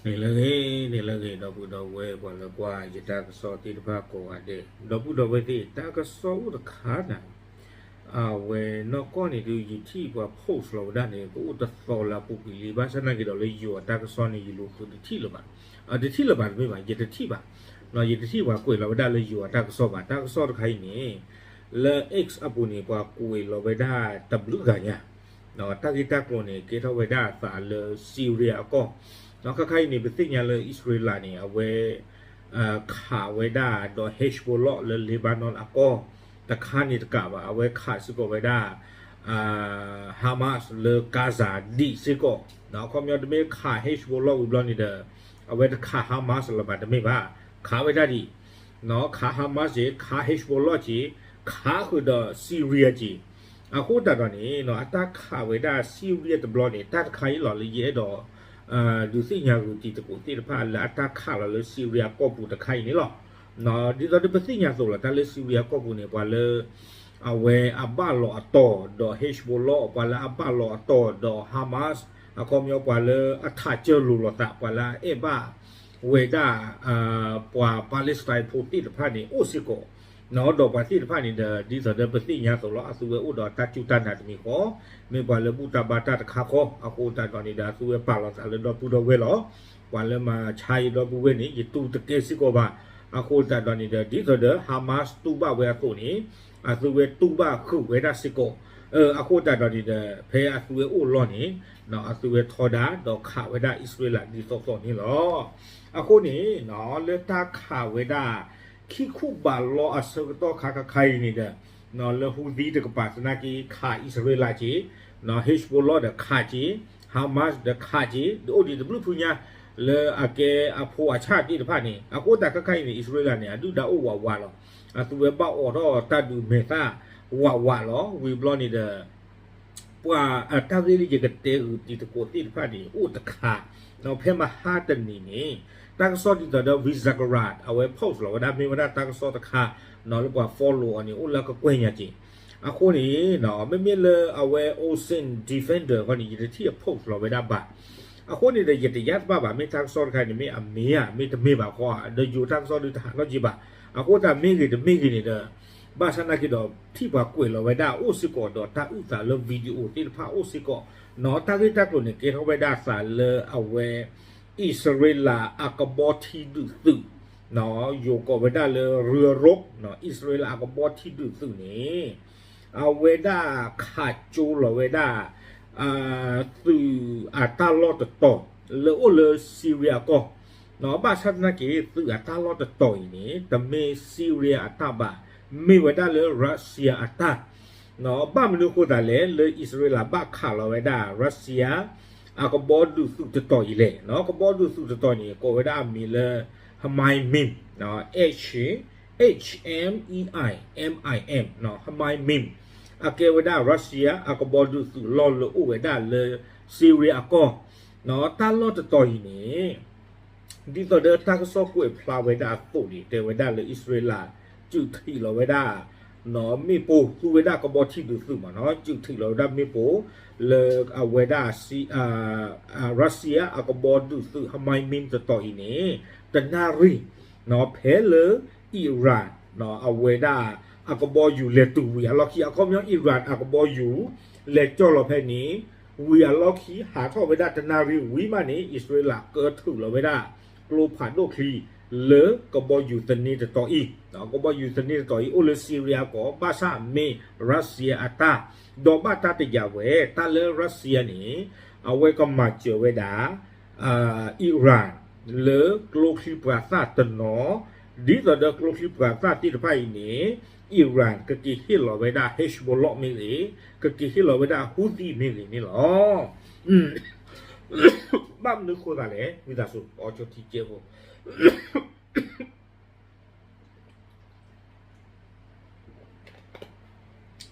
န့ၣ်လၢဂ့ၤ, န့ၣ်လၢဂ့ၤ ဒီပုၢ်ဒီဝဲၢ် ပှၤလၢကွၢ်ယတၢ်ကစီၣ်သ့ၣ်တဖၣ်ကိးဂၤဒဲး, ဒီပုၢ်ဒီဝဲၢ်သ့ၣ် တၢ်ကစီၣ်အိၣ်တခါန့ၣ်, အဝဲနီၢ်ကီၢ်န့ၣ်ဒုး ယထံၣ်ပှၤ post လီၤဝဲဒၣ်န့ၣ် ကအိၣ်တသီလၢအပူၤကွံာ်လံ, ဘၣ်ဆၣ်သနာ်က့ဒီးလၢယိၤအတၢ်ကစီၣ်န့ၣ် ယလူၤဃုတထံၣ်လၢၤဘၣ်, တထံၣ်လၢၤဘၣ်တမ့ၢ်ဘၣ် ယတထံၣ်ဘၣ်, ယတထံၣ်ပှၤကွဲးလီၤဝဲဒၣ်လၢယိၤအတၢ်ကစီၣ်ဘၣ်, တၢ်ကစီၣ်တခါအံၤန့ၣ် လၢ X အပူၤန့ၣ် ပှၤကွဲးလီၤဝဲဒၣ်တဘျုးဂၤညါ တၢ်ဂ့ၢ်တၢ်ကျိၤန့ၣ် ကဲထီၣ်ဝဲဒၣ်အသးလၢ Syria အကီၢ်, ဒီးခါခါအံၤန့ၣ် ပသ့ၣ်ညါလၢအံၣ်စရ့လးန့ၣ် အဝဲ ခးဝဲဒၣ်ဒီး Hezbollah လၢ Lebanon အကီၢ်, တခါန့ၣ်တကးဘၣ် အဝဲခးစ့ၢ်ကီးဝဲဒၣ် Hamas လၢ Gaza ဒံးစ့ၢ်ကီး, အခီပညီတမ့ၢ်ခး Hezbollah ဝံၤဘျီန့ၣ်ဒီး အဝဲတခး Hamas လၢၤဘၣ်တမ့ၢ်ဘၣ်, ခးဝဲဒၣ်ဒံး ခး Hamas က့ၤ ခး Hezbollah က့ၤ ခးဃုာ်ဒီး Syria က့ၤ, အဃိသတးဒီးန့ၣ် အတၢ်ခးဝဲဒၣ် Syria တဘျီန့ၣ် တၢ်တခါအံၤလီၤလၢယအဲၣ်ဒိး ဒုးသ့ၣ်ညါဂုာ်တံၤသကိးသ့ၣ်တဖၣ်လၢအတၢ်ခးလီၤလၢ Syria ကီၢ်ပူၤတခါအံၤန့ၣ်လီၤ. ဒ်သိးဒီးပသ့ၣ်ညါသိးလီၤ တၢ်လၢ Syria ကီၢ်ပူၤန့ၣ် ပှၤလၢ အဝဲအဘၣ်လီၤအတီၢ်ဒီး Hezbollah ပှၤလၢအဘၣ်လီၤအတီၢ်ဒီး Hamas အခီပညီပှၤလၢအထးစၢလိာ်လိာ်သး ပှၤလၢအအဲၣ်ဘၣ်ဝဲဒၣ် ပှၤ Palestine ဖိသ့ၣ်တဖၣ်န့ၣ် အိၣ်စ့ၢ်ကီး, ဒီးပှၤသ့ၣ်တဖၣ်န့ၣ်ဒီး ဒ်သိးဒီးပသ့ၣ်ညါသိးလီၤ အသုဝဲအိၣ်ဒီးတၢ်စူၢ်တၢ်နာ်တမံၤဃီ, မ့ၢ်ပှၤလၢဘူၣ်တၢ်ဘါတၢ်တခါဃီ, အဃိသတးဒီးန့ၣ်ဒီး အသုဝဲပာ်လီၤသးလၢဒီပုၢ်ဒီဝဲၢ်လီၤ. ပှၤလၢမၤဆါယဒီပုၢ်ဝဲၢ်န့ၣ် ယတူၢ်တကဲစ့ၢ်ကီးဘၣ်. အဃိသတးဒီးန့ၣ်ဒီး ဒ်သိးဒီး Hamas တူၢ်ဘၣ်ဝဲအသိးန့ၣ် အသုဝဲတူၢ်ဘၣ်ဃုာ်ဝဲဒၣ်စ့ၢ်ကီး, အဃိသတးဒီးန့ၣ်ဒီး ဖဲအသုဝဲအိၣ်လီၢ်န့ၣ် အသုဝဲထီဒါဒီးခးဝဲဒၣ်အံၣ်စရ့လးဒ်သိးသိးန့ၣ်လီၤ. အဃိန့ၣ် လၢတၢ်ခးဝဲဒၣ် ခံခူဘးလီအဆၢကတီၢ်ခါခါခါအံၤန့ၣ်ဒီး လၢ Houthi တကပၤသနာ်က့ ခးအံၣ်စရ့လးက့ၤ, Hezbollah ဒီးခးက့ၤ, Hamas ဒီးခးက့ၤ, ဒ်အိၣ်ဒံးတဘျုးဖုညါ လၢအကဲအဖိအဆၣ်သ့ၣ်တဖၣ်န့ၣ်, အဃိသတးခါခါအံၤန့ၣ် အံၣ်စရ့လးန့ၣ် အဒုၣ်ဒါအိၣ်ဝးဝးလီၤ. အသုဝဲဘၣ်အိးထီၣ်တၢ်ဒုးမဲာ်သၣ်ဝးဝးလီၤ. ဝံၤဘျီန့ၣ်ဒီး ပှၤအတၢ်ဂ့ၢ်လၢယကတဲဂုာ်တံၤသကိးသ့ၣ်တဖၣ်န့ၣ် အိၣ်တခါ, ဖဲမဟါတနံၤန့ၣ် တၢ်ကစီၣ်ဒ်သိးဒီး Vizagara အဝဲ post လီၤဝဲဒၣ် မ့ၢ်ဝဲဒၣ်တၢ်ကစီၣ်တခါ လၢပှၤ follow အီၤန့ၣ် အိၣ်လၢကကွဲၢ်ညါက့ၤ, အဃိန့ၣ် မ့မ့ၢ်လၢအဝဲ Ocean Defender ဃီန့ၣ် ယတထံၣ်အ post လီၤဝဲဒၣ်ဘၣ်. အဃိန့ၣ်ဒီး ယတယါတဘၣ်ဘၣ် မ့ၢ်တၢ်ကစီၣ်တခါန့ၣ် မ့ၢ်အမ့ၢ်ဧါ မ့ၢ်တမ့ၢ်ဘၣ်ဃီဧါ, ဒီးယိၤတၢ်ကစီၣ်ဒုးတဟးထီၣ်က့ၤဘၣ်. အဃိသတးမ့ၢ်ဂ့ၤတမ့ၢ်ဂ့ၤန့ၣ်ဒီး ဘၣ်ဆၣ်သနာ်က့ဒီး ထံၣ်ပှၤကွဲးလီၤဝဲဒၣ်အိၣ်စ့ၢ်ကီးဒီးတၢ်အုၣ်သးလၢ video သ့ၣ်တဖၣ်အိၣ်စ့ၢ်ကီး, တၢ်ဂ့ၢ်တၢ်ကျိၤန့ၣ် ကဲထီၣ်ဝဲဒၣ်အသးလၢအဝဲ အံၣ်စရ့လးအကဘီထံဒုးသုး, ယိၤကိးဝဲဒၣ်လၢ ရၢရိး, အံၣ်စရ့လးအကဘီထံဒုးသုးန့ၣ် အဝဲဒၣ်ခးကၠိလီၤဝဲဒၣ် သုးအတၢ်လီၢ်တတီၤ လၢအိၣ်လၢ Syria အကီၢ်, ဘၣ်ဆၣ်သနာ်က့ သုးအတၢ်လီၢ်တတီၤအံၤန့ၣ် တမ့ၢ် Syria အတၢ်ဘၣ်, မ့ၢ်ဝဲဒၣ်လၢ Russia အတၢ်, ဘၣ်မနုၤအဃိသတးလဲၣ် လၢအံၣ်စရ့လးဘၣ်ခးလီၤဝဲဒၣ် Russia အကဘီဒုးသုးတတီၤအံၤလဲၣ်. ကဘီဒုးသုးတတီၤန့ၣ် ကိးဝဲဒၣ်အမံၤလၢ Hmaim Mim, H, H M E I M I M, Hmaim Mim, အကဲဝဲဒၣ် Russia အကဘီဒုးသုးလီၢ်လၢအိၣ်ဝဲဒၣ်လၢ Syria အကီၢ်, တၢ်လီၢ်တတီၤအံၤန့ၣ် ဒ်သိးဒီးတၢ်ကစီၣ်ကွဲးဖျါဝဲဒၣ်အသိးန့ၣ် တဲဝဲဒၣ်လၢအံၣ်စရ့လး စုးထံးလီၤဝဲဒၣ် မ့ၣ်ပိၢ် သူဝဲဒၣ်ကဘီထံဒုးသုးမးနီၤ စုးထံးလီၤဝဲဒၣ်မ့ၣ်ပိၢ် လၢအဝဲဒၣ် Russia အကဘီဒုးသုး Hmaim Mim တတီၤအံၤန့ၣ် တနၣ်ရံၣ် ဖဲလၢ Iran အဝဲဒၣ်အကဘီယူၤလဲၤတုၤဝံၤအလီၢ်ခံ အခီပညီ Iran အကဘီယူၤ လဲၤကၠီၣ်လီၤဖဲန့ၣ် ဝံၤအလီၢ်ခံ ဟးထီၣ်ဝဲဒၣ်တနၣ်ရံၣ်ဝံၤမးန့ၣ် အံၣ်စရ့လးကၢထုးလီၤဝဲဒၣ် ကျိဖးဒိၣ်ချံ လၢကဘီယူၤသန့တတီၤအံၤ, ကဘီယူၤသန့တတီၤအံၤ အိၣ်လၢ Syria ကီၢ် ဘၣ်ဆၣ်မ့ၢ် Russia အတၢ်, ဒီးဘၣ်တၢ်တယာ်ဝဲ တၢ်လၢ Russia န့ၣ် အဝဲကမၤစၢၤဝဲဒၣ် Iran လၢကျိချံပှၤသၣ်တနီၤ, ဒ်သိးဒီးကျိချံပှၤသၣ်သ့ၣ်တဖၣ်အံၤန့ၣ် Iran ကက့ၤဟ့ၣ်လီၤဝဲဒၣ် Hezbollah မ့ၢ်ဂ့ၤ, ကက့ၤဟ့ၣ်လီၤဝဲဒၣ် Houthi မ့ၢ်ဂ့ၤန့ၣ်လီၤ. ဘၣ်မနုၤဃိသးလဲၣ် ဝံသးစူၤ အီကၠိထံကဲဖိ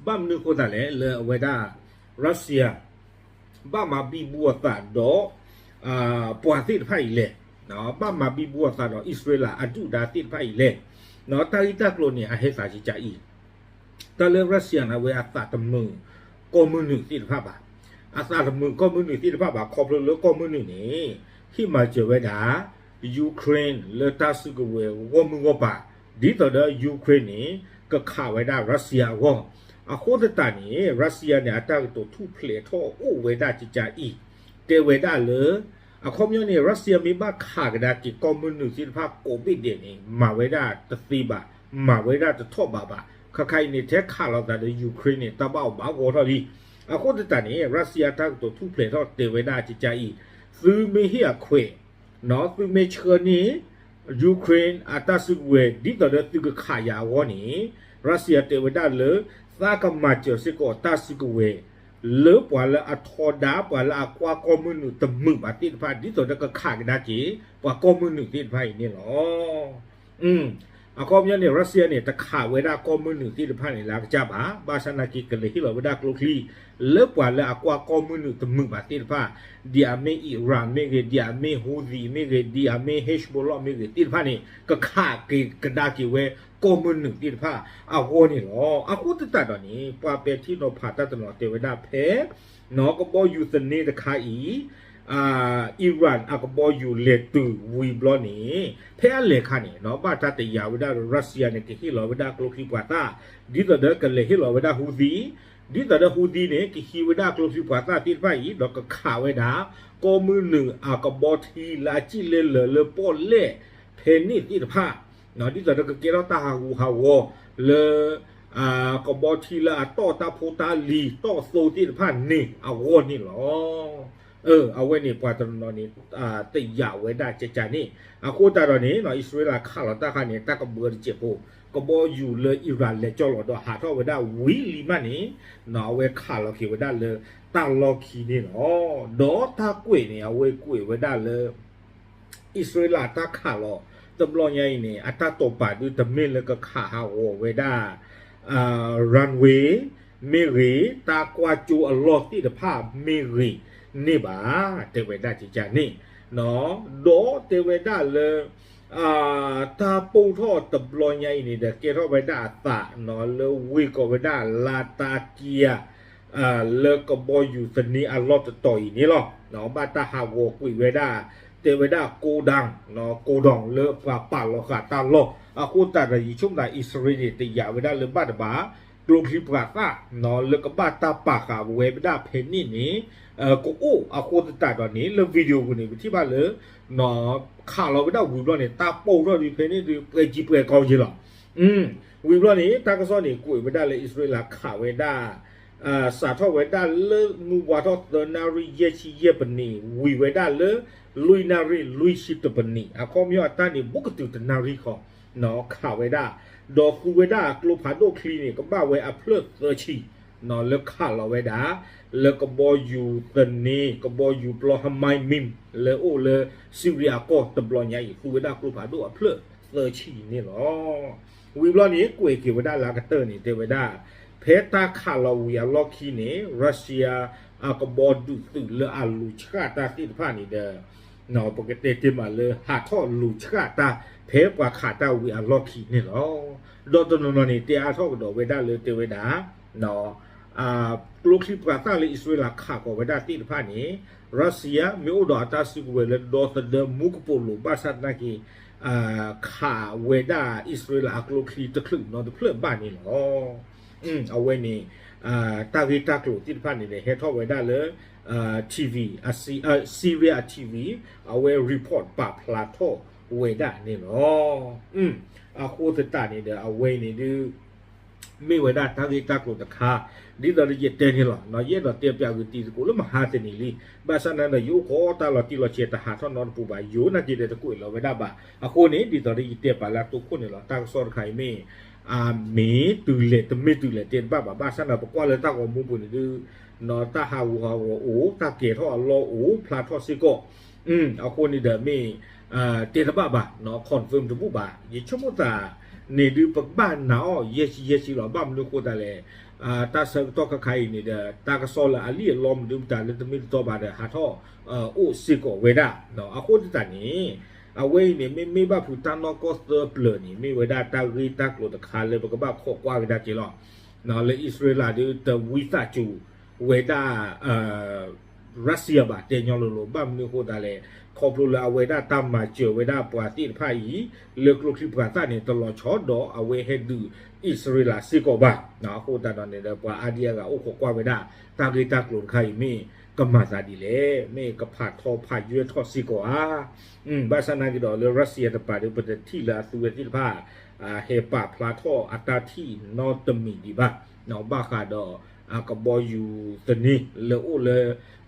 ဘၣ်မနုၤဃိသးလဲၣ် လၢအဝဲဒၣ် Russia ဘၣ်မၤဘံဘူအသးဒီး ပှၤသ့ၣ်တဖၣ်အံၤလဲၣ်, ဘၣ်မၤဘံဘူအသးဒီးအံၣ်စရ့လးအဒုၣ်ဒါသ့ၣ်တဖၣ်အံၤလဲၣ်, တၢ်ဂ့ၢ်တၢ်ကျိၤန့ၣ် အဟဲသးကကါအံၤ တၢ်လၢ Russia န့ၣ် အဝဲအသးတမုာ်ကီၢ်မုၢ်နုာ်သ့ၣ်တဖၣ်ဘၣ်, အသးတမုာ်ကီၢ်မုၢ်နုာ်သ့ၣ်တဖၣ်ဘၣ် ခီဖျိလၢကီၢ်မုၢ်နုာ်န့ၣ် ဟ့ၣ်မၤစၢၤဝဲဒၣ် Ukraine လၢတၢ်စုကဝဲၤဂီၢ်မုၢ်ဂီၢ်ပၤ, ဒ်သိးဒီး Ukraine န့ၣ် ကခးဝဲဒၣ် Russia အဂီၢ်. အဃိသတးန့ၣ် Russia န့ၣ် အတၢ်ကတိၤထူၣ်ဖျဲးထီၣ်အိၣ်ဝဲဒၣ်ကကါအံၤ, တဲဝဲဒၣ်လၢ အခီပညီန့ၣ် Russia မ့ၢ်ဘၣ်ခးကဒါက့ၤကီၢ်မုၢ်နုာ်သ့ၣ်တဖၣ်ကိးဘ့ၣ်ဒဲးန့ၣ် မၤဝဲဒၣ်တသ့ဘၣ်, မၤဝဲဒၣ်တထီၣ်ဘးဘၣ်. ခါခါအံၤန့ၣ် ထဲခးလိာ်သးဒီး Ukraine န့ၣ် တၢ်ဘၣ်အီၤဘၣ်ဂီၢ်ထီၣ်လံ. အဃိသတးန့ၣ် Russia တၢ်ကတိၤထူၣ်ဖျဲးထီၣ်တဲဝဲဒၣ်ကကါအံၤ, သုမ့ၢ်ဟ့ၣ်အခွဲး သုမ့ၢ်ဆှၢန့ၢ် Ukraine အတၢ်စုကဝဲၤ ဒ်သိးဒီးသုကခးယၤအဂီၢ်န့ၣ် Russia တဲဝဲဒၣ်လၢ သးကမၤစၢၤစ့ၢ်ကီးတၢ်စုကဝဲၤ လၢပှၤလၢအထီဒါ ပှၤလၢအကွၢ်ကီၢ်မုၢ်နုာ်တမုာ်ဘၣ်သ့ၣ်တဖၣ် ဒ်သိးဒီးကခးကဒါက့ၤ ပှၤကီၢ်မုၢ်နုာ်သ့ၣ်တဖၣ်အံၤန့ၣ်လီၤ. အခီပညီန့ၣ် Russia န့ၣ် တခးဝဲဒၣ်ကီၢ်မုၢ်နုာ်သ့ၣ်တဖၣ်န့ၣ်လၢအကစၢ်ဘၣ်, ဘၣ်ဆၣ်နာ်က့ ကလဲၤဟ့ၣ်လီၤဝဲဒၣ်ကျိချံ လၢပှၤလၢအကွၢ်ကီၢ်မုၢ်နုာ်တမုာ်ဘၣ်သ့ၣ်တဖၣ်, ဒ်အမ့ၢ် Iran မ့ၢ်ဂ့ၤ, ဒ်အမ့ၢ် Houthi မ့ၢ်ဂ့ၤ, ဒ်အမ့ၢ် Hezbollah မ့ၢ်ဂ့ၤသ့ၣ်တဖၣ်န့ၣ် ကခးက့ၤကဒါက့ၤဝဲကီၢ်မုၢ်နုာ်သ့ၣ်တဖၣ်အဂီၢ်န့ၣ်လီၤ. အဃိသတးဒီးန့ၣ် ပှၤပဲာ်ထံနီၤဖးတၢ်တနီၤတဲဝဲဒၣ်ဖဲ နီၢ်ကဘီယူၤသန့တခါအံၤ Iran အကဘီယူၤလဲၤတုၤဝံၤဘျီန့ၣ် ဖဲအလဲၤခါန့ၣ် နီၢ် ဘၣ်တၢ်တယာ်ဝဲဒၣ် Russia န့ၣ် ကဟ့ၣ်လီၤဝဲဒၣ်ကျိချံပှၤသၣ်, ဒ်သိးဒီးကလဲၤဟ့ၣ်လီၤဝဲဒၣ် Houthi, ဒ်သိးဒီး Houthi န့ၣ် ကဟံးဝဲဒၣ်ကျိချံပှၤသၣ်သ့ၣ်တဖၣ်အံၤ ဒီးကခးဝဲဒၣ် ကီၢ်မုၢ်နုာ်အကဘီထံလၢအစံၣ်လဲၤလၢၤလၢပီၣ်လဲၣ်ဖဲန့ၣ်သ့ၣ်တဖၣ် ဒ်သိးဒီးကကဲထီၣ်တၢ်ဟးဂူာ်ဟးဂီၤလၢ ကဘီထံလၢအတီၢ်တၢ်ဖိတၢ်လံၤတီၢ်သိသ့ၣ်တဖၣ်န့ၣ်အဂီၢ်န့ၣ်လီၤ. အဝဲန့ၣ်ပှၤတနီၤနီၤန့ၣ် တယာ်ဝဲဒၣ်ကကန့ၣ် အဃိသတးဒီးန့ၣ် အံၣ်စရ့လးခးလီၤတၢ်ခါန့ၣ် တၢ်ကဘၢတစဲးဖိ ကဘီယူၤလၢ Iran လဲၤကၠီၣ်လီၤဒီးဟးထီၣ်ဝဲဒၣ်ဝံၤလံမးန့ၣ် အဝဲခးလီၤက့ၤဝဲဒၣ်လၢတၢ်လီၢ်ခံန့ၣ်လီၤ. ဒီးတၢ်ကွဲးန့ၣ် အဝဲကွဲးဝဲဒၣ်လၢ အံၣ်စရ့လးတၢ်ခးလီၤတဘျီညါအံၤန့ၣ် အတၢ်တိာ်ပာ်ဒုးတမ့ၢ်လၢကခးဟးဂီၤဝဲဒၣ် runway မ့ၢ်ဂ့ၤ တၢ်ကွၢ်ကၠိအလီၢ်သ့ၣ်တဖၣ်မ့ၢ်ဂ့ၤန့ၣ်ဘၣ် တဲဝဲဒၣ်ကကန့ၣ် ဒီးတဲဝဲဒၣ်လၢ တၢ်ပိၢ်ထီၣ်တဘျီညါအံၤန့ၣ်ဒီး ကဲထီၣ်ဝဲဒၣ်အသးလၢဝ့ၢ်ကိးဝဲဒၣ် Latakia လၢကဘီယူၤသန့အလီၢ်တတီၤအံၤန့ၣ်လီၤ. ဘၣ်တၢ်ဟးဂီၤကွံာ်ဝဲဒၣ် တဲဝဲဒၣ် godown, godown လၢပှၤပာ်လီၤဃာ်တၢ်လီၢ် အဃိသတးဒီး ယဆိကမိၣ်သးအံၣ်စရ့လးန့ၣ် တယာ်ဝဲဒၣ်လၢဘၣ်တဘၣ် ကျိချံပှၤသၣ် လၢကဘၣ်တၢ်ပာ်ဃာ်ဝဲဒၣ်ဖဲန့ၣ်န့ၣ် ကအိၣ်အဃိသတးဒီးန့ၣ် လၢ video ပူၤန့ၣ် ပထံၣ်ဘၣ်လၢ ခးလီၤဝဲဒၣ်ဝံၤဘျီန့ၣ် တၢ်ပိၢ်ထီၣ်ဒုးဖဲန့ၣ်ဒုး ပှဲၤကံပှဲၤကီယဲလီၤ. ဝံၤဘျီန့ၣ် တၢ်ကစီၣ်န့ၣ် ကွဲးဝဲဒၣ်လၢအံၣ်စရ့လးခးဝဲဒၣ် စးထီၣ်ဝဲဒၣ်လၢမုၢ်ဝါထီၣ်သၢနၣ်ရံၣ်ယဲၢ်ဆံယဲၢ်ပနံး ဝံၤဝဲဒၣ်လၢ လွံၢ်နၣ်ရံၣ်လွံၢ်ဆံတပနံး အခီပညီအတၢ်န့ၣ် ဘူးကတုၤတနၣ်ရံၣ်ဃီ ခးဝဲဒၣ် ဒီးသူဝဲဒၣ်ကျိဖးဒိၣ်ချံန့ၣ် ကဘၣ်ဝဲအဖျၢၣ်သၢဆံ လၢခးလီၤဝဲဒၣ် လၢကဘီယူၤသန့ ကဘီယူၤပျီ Hmeimim လၢအိၣ်လၢ Syria အကီၢ်တဘျီညါအံၤ သူဝဲဒၣ်ကျိဖးဒိၣ်အဖျၢၣ်သၢဆံန့ၣ်လီၤ. ဝံၤဘျီန့ၣ် ကွဲးက့ၤဝဲဒၣ်လၢအကတၢၢ်န့ၣ် တဲဝဲဒၣ် ဖဲတၢ်ခးလီၤဝံၤအလီၢ်ခံန့ၣ် Russia အကဘီဒုးသုးလၢအလူၤဆှၣ်တၢ်သ့ၣ်တဖၣ်န့ၣ်ဒီး ပကတဲတ့ၢ်မးလၢဟးထီၣ်လူၤဆှၣ်တၢ် ဖဲပှၤခးတၢ်ဝံၤအလီၢ်ခံန့ၣ်လီၤ. ဒီးတနီၤနီၤန့ၣ် တဲအါထီၣ်ကဒီးဝဲဒၣ်လၢတဲဝဲဒၣ် ကျိချံပှၤသၣ်လၢအံၣ်စရ့လးခးဃီၤဝဲဒၣ်သ့ၣ်တဖၣ်န့ၣ် Russia မ့ၢ်အိၣ်ဒီးအတၢ်စုကဝဲၤလၢဒီသဒၢမူကပိာ်လိၤ ဘၣ်ဆၣ်သနာ်က့ ခးဝဲဒၣ်အံၣ်စရ့လးအကျိချံတချုးနီတဖျၢၣ်ဘၣ်န့ၣ်လီၤ. အဝဲန့ၣ် တၢ်ဂ့ၢ်တၢ်ကျိၤသ့ၣ်တဖၣ်န့ၣ်ဒီး ဟဲထီၣ်ဝဲဒၣ်လၢ TV, Syria အ TV အဝဲ report ပာ်ဖျါထီၣ်ဝဲဒၣ်န့ၣ်လီၤ. အဃိသတးန့ၣ်ဒီး အဝဲန့ၣ်ဒုး မ့ၢ်ဝဲဒၣ်တၢ်ဂ့ၢ်တၢ်ကျိၤတခါ ဒ်သိးဒီးယတဲန့ၣ်လီၤ. ယအဲၣ်ဒိးတဲပၠးဂုာ်တံၤသကိးလၢမဟါတနံၤလံ. ဘၣ်ဆၣ်နာ်ဒီး ယအိၣ်ခိးတၢ်လီၤတံၢ်လီၤဆဲးတဟးထီၣ်နီတပူၤဘၣ် ယိၤနာ်က့ဒီးတကွဲးလီၤဝဲဒၣ်ဘၣ်. အဃိန့ၣ် ဒ်သိးဒီးယတဲပာ်လၢအတိခိၣ်န့ၣ်လီၤ. တၢ်ကစီၣ်တခါအံၤမ့ၢ် မ့ၢ်တုၤလဲၣ်တမ့ၢ်တုၤလဲၣ်တဲတဘၣ်ဘၣ်. ဘၣ်ဆၣ်နာ်ဒီး ပကွၢ်လၢတၢ်ဂီၤမူပူၤန့ၣ်ဒုး တၢ်ဟးဂူာ်ဟးဂီၤအိၣ် တၢ်ကဲၤထီၣ်အလီၢ်အိၣ်ဖျါထီၣ်စ့ၢ်ကီး အဃိန့ၣ်ဒီးမ့ၢ် တဲတဘၣ်ဘၣ် confirm တဘူၣ်ဘၣ်. ယဆိကမိၣ်သးန့ၣ်ဒုး ပကဘၣ်နာ်အီၤ ယဲၢ်ဆံယဲၢ်ဆံလီၤ. ဘၣ်မနုၤဃိသတးလဲၣ် တၢ်ဆၢကတီၢ်ခါခါအံၤန့ၣ်ဒီး တၢ်ကစီၣ်လၢအလံၣ်အလီမနုၤမတၤလၢတမ့ၢ်တတီဘၣ်ဒီး ဟးထီၣ်အိၣ်စ့ၢ်ကီးဝဲဒၣ်. အဃိသတးန့ၣ် အဝဲအံၤန့ၣ် မ့မ့ၢ်ဘၣ်ဖုးတၢ်နီၢ်ကီၢ်သၢပျၢၤန့ၣ် မ့ၢ်ဝဲဒၣ်တၢ်ဂ့ၢ်တၢ်ကျိၤတခါလၢပကဘၣ်ခိးကွၢ်ကဒါက့ၤလီၤ. လၢအံၣ်စရ့လးဒုးတဝံသးစူၤဝဲဒၣ် Russia ဘၣ် တဲညီလိၤလိၤ. ဘၣ်မနုၤအဃိသတးလဲၣ်, ခီဖျိလၢအဝဲဒၣ်တၢ်မၤစၢၤဝဲဒၣ်ပှၤသ့ၣ်တဖၣ်အံၤ လၢကျိချံပှၤသၣ်န့ၣ် တလီၤဆီဒီးအဝဲဟဲဒုးအံၣ်စရ့လးစ့ၢ်ကီးဘၣ်. အဃိသတးဒီးန့ၣ်ဒီး ပှၤအါဒံအါဂၤအိၣ်ခိးကွၢ်ဝဲဒၣ် တၢ်ဂ့ၢ်တၢ်ကျိၤတခါအံၤ မ့ၢ်ကမၤသးဒ်လဲၣ်, မ့ၢ်ကဖးထီဖးယွဲထီၣ်စ့ၢ်ကီးဧါ. ဘၣ်ဆၣ်နာ်က့ဒီးလၢ Russia တပၤဒီး ပတထံၣ်လၢအသုဝဲသ့ၣ်တဖၣ် ဟဲပာ်ဖျါထီၣ်အတၢ်ထံၣ်နီတမံၤဒံးဘၣ်. ဘၣ်ဃးဒီး အကဘီယူၤသန့လၢအိၣ်လၢ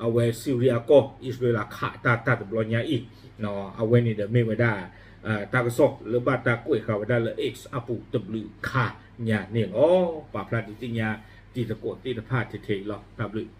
အဝဲ Syria အကီၢ် အံၣ်စရ့လးခးတၢ်တဘျီညါအံၤ, အဝဲန့ၣ်ဒီးမ့ၢ်ဝဲဒၣ် တၢ်ကစီၣ်လၢဘၣ်တၢ်ကွဲးဃာ်ဝဲဒၣ်လၢ X အပူၤတဘျုးခါညါန့ၣ်လီၤ. ပာ်ဖျါဒုးသ့ၣ်ညါတံၤသကိးသ့ၣ်တဖၣ်ထဲထဲအံၤလီၤ. တၢ်ဘျုး